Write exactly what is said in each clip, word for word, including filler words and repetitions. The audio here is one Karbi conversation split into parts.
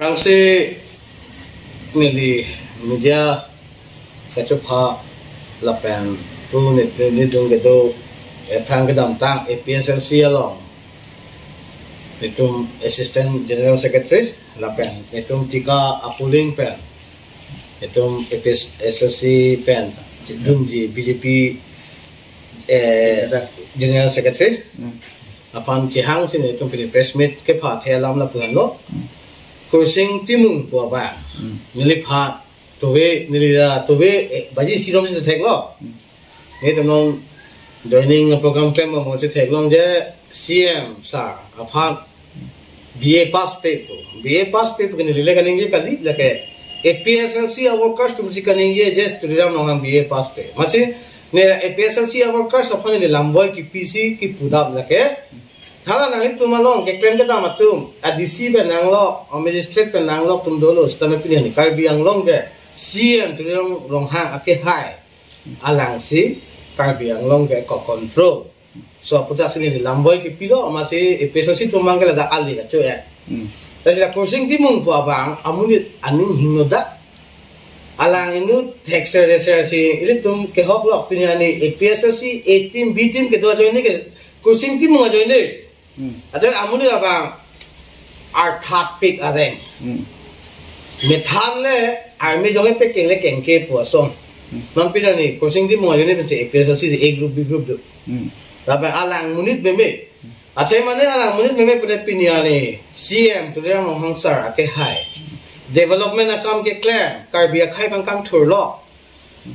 Angsi neli media kachopha lapen pu neli neli dung kedo ephrang kedamtang A P S L C along netum Assistant General Secretary lapen netum Tika Apuling pen netum A P S L C pen chedunji B J P eh, General Secretary Hmm. aphan chehangsi netum pini press meet kepha the alam lapu-an lo. Hmm. Kursing Timung pu abang. Hmm. Neliphan tove neli la tove eh, baji sirom si theklo. Hmm. Netum non joining program klem mo si theklong je C M sir aphan B A pass pe pu. B A pass pe pu ke neli le kaningje kali lake A P S L C a workers atum si kaningje je Tuliram Ronghang B A pass pe. Amatsi ne A P S L C a workers aphan ne lamboi kepisi kepudam lake. Hala nanglitum along keklem kedam atum, a D C pen nanglo, a magistrate pen nanglo atum dolo, sitame pini ani Karbi Anglong ke C M Tuliram Ronghang akehai alangsi Karbi Anglong ke ko-control. So, aputhak si neli lamboi kepilo, amatsi A P S L C atum abang ke ladak ali kacho ya. Hmm. Lasi la Kursing Timung pu abang, amonit aning hingno dak. Alang inut thekser reser si, ilitum kehok lok pini ani A P S L C A team, B team kedo ajoine ke, Kursing Timung ajoine. Hmm. Atel amonit abang, arthat pik areng. Hmm. Methan le, army jong e pekeng le kengke pu ason. Hmm. Non pini ani, Kursing Timung ajoine pensi A P S L C A group, B group do. Hmm. Lapen alang monit meme. Athe mane alang monit meme pute pini ani C M Tuliram Ronghang sir akehai. Development akam keklem, Karbi akhei abang kangthur lo.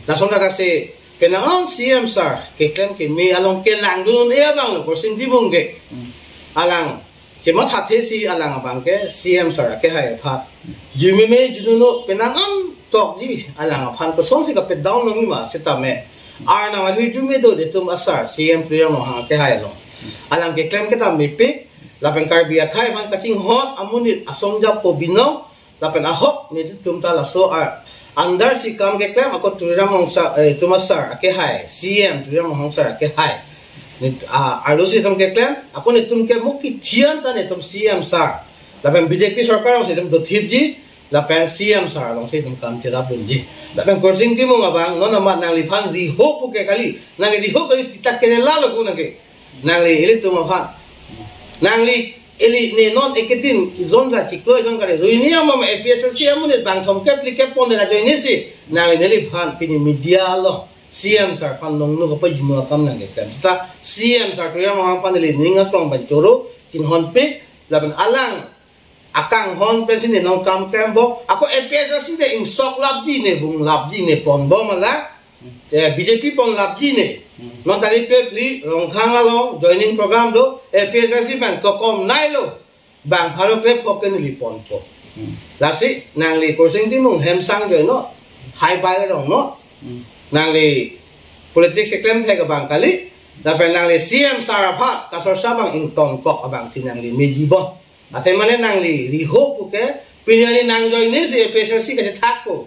Lason ta si penang an C M sir keklem keme along kelangdun e abang lo Kursing Timung ke. Hmm. Alang chemathathe si alang abang ke C M sir akehai aphan. Jumeme jununo penang an tokji alang aphan kosonsi kapedown longji ma sitame. Arnam ahui jume do netum asar C M Tuliram Ronghang akehai along. Alang keklem kedam mepik, lapen Karbi akhei aphan kachinghon amonit asong japo binong, lapen ahok netum ta laso a under si kam keklem ako Tuliram Ronghang sir, eh, atum asar akehai, C M Tuliram Ronghang sir akehai. Nit, ah, arlo si atum keklem, ako netum ke mukithian ta netum C M sir. Lapen B J P sorkar si atum dothipji, lapen C M sir along si atum kam cherapdunji. Lapen Kursing Timung abang, non amat nangliphan riho pu ke kali, nang riho kali titak kere lalo ko nang ke. Nangli ilitum aphan. Nangli ili ne non eketin zon la chiklo zon kare. Ruini ama ma A P S L C amonit bang thomkep phlikep pon de la joine si. Nangli neliphan pini media lo. C M sir aphan nongnu kapajimo akam nang keklem. Ta C M sir Tuliram Ronghang aphan ili ning aklong pen choro, chinghon pik, lapen alang akanghon pensi ne nong kam klem bo. Ako A P S L C ne ingsok lapji ne, bung lapji ne, pon bom ala. Eh, B J P pon lapji ne. Hmm. Non tarik pe phli Rongkhang along joining program do, A P S L C pen kokom nai lo. Bang pharo kre phok ke neli ponpo. Hmm. Lasi nangli Kursing Timung hem sang join non. Hai bai rong non. Hmm. Nangli politics keklem thek abang kali. Lapen nangli C M sir aphan kasor sa bang ingtong kok abang si nangli meji bo. Athe mane nangli riho pu ke, pini ani nang joine si A P S L C kachethak ko.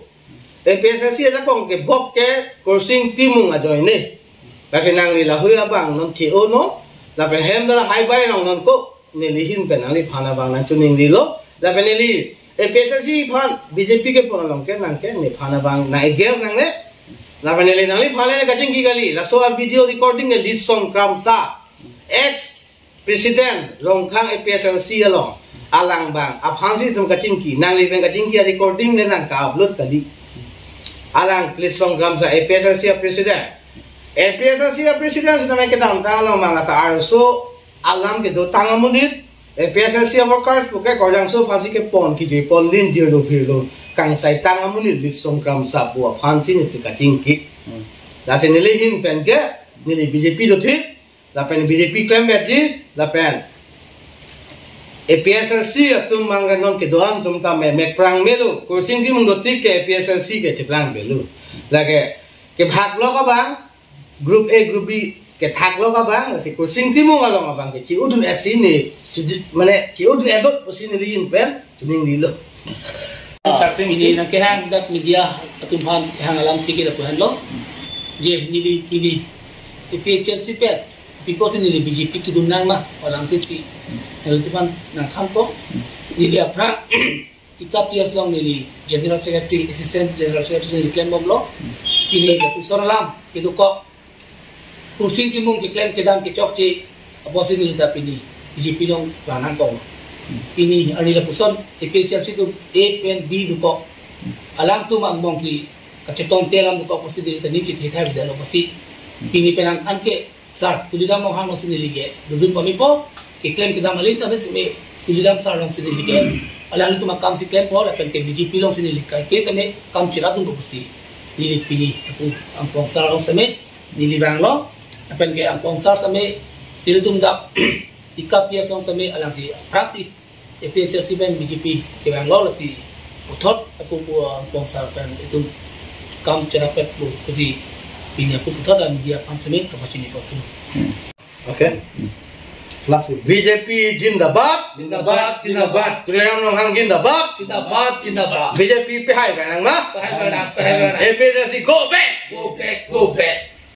A P S L C ajakong kebok ke Kursing Timung ajoine. Lasi nangli lahui abang non che-o non, lapen hem dara hai bai rong non ko, neli ahin pen nangliphan abang nang chuning lilo, lapen neli A P S L C aphan B J P kepon along ke nang ke nephan abang nang eger nangne, lapen neli nangliphan le kachingki kali, laso a video recording ke Litsong Kramsa, ex President Rongkhang A P S L C along alang bang aphan si itum kachingki, nangli pen kachingki a recording le nang ka-upload kali. Alang Litsong Kramsa A P S L C a President. A P S L C a President si name kedamtang along mang ata arloso alam kedotang amonit A P S L C a workers pu ke Korjangso aphan si kepon kiji pon lin jirlo phirlo kangsai tang amonit Litsong Kramsa pu aphan si neli kachingki. Hmm. Lasi neli ahin pen ke neli B J P dothip, lapen B J P klemvekji, lapen A P S L C atum mang non kedo-an atum ta me, mekprang melo, Kursing Timung dotik ke A P S L C ke cheprang melo. Lake kebhag lok abang, group A, group B kethak lok abang, si Kursing Timung along abang ke che-odun esi ne, che-, mane che-odun edot pusi neli ahin pen chuning lilo. Sarsing ini nang kehang dak media atum aphan kehang alam thik lapu henlo. Je neli neli A P H L C pet, people si neli B J P kedun nang ma, alang ke si. Neli atum aphan nang thanpo. Neli aphrang Ika P S along neli General Secretary, Assistant General Secretary neli klembomlo. Pini lapuson alam kedokok, Kursing Timung keklem kedam kechokche apotsi neli ta pini B J P along klang nangkok. Pini arni lapuson A P H L C atum A pen B dokok, alangtum angbong si kachetongte alam dokok apotsi neli ta ning chethe thai bidalo apotsi pini penang anke sar Tuliram Ronghang alongsi neli ke dodun pame po, keklem kedam aling tame seme Tuliram sar alongsi neli ke, alanglitum akam si klempo, lapen ke B J P alongsi neli kaike seme kam cheradun po pusi neli pini lapu Angpong sar along seme neli vanglo, lapen ke Angpong sar seme nelitum dak Ika P S along seme alangsi aphrangsi A P H L C pen B J P kevanglo, lasi puthot lapu pu Angpong sar pen itum kam cherapet pu pusi pini lapu puthot media aphan seme kapachini po tu. Okay. Last. B J P zindabad. Zindabad, zindabad. Tuliram Ronghang zindabad. Zindabad, zindabad. B J P pehai kanang na. Pehai kanang, pehai kanang. A P H L C go back.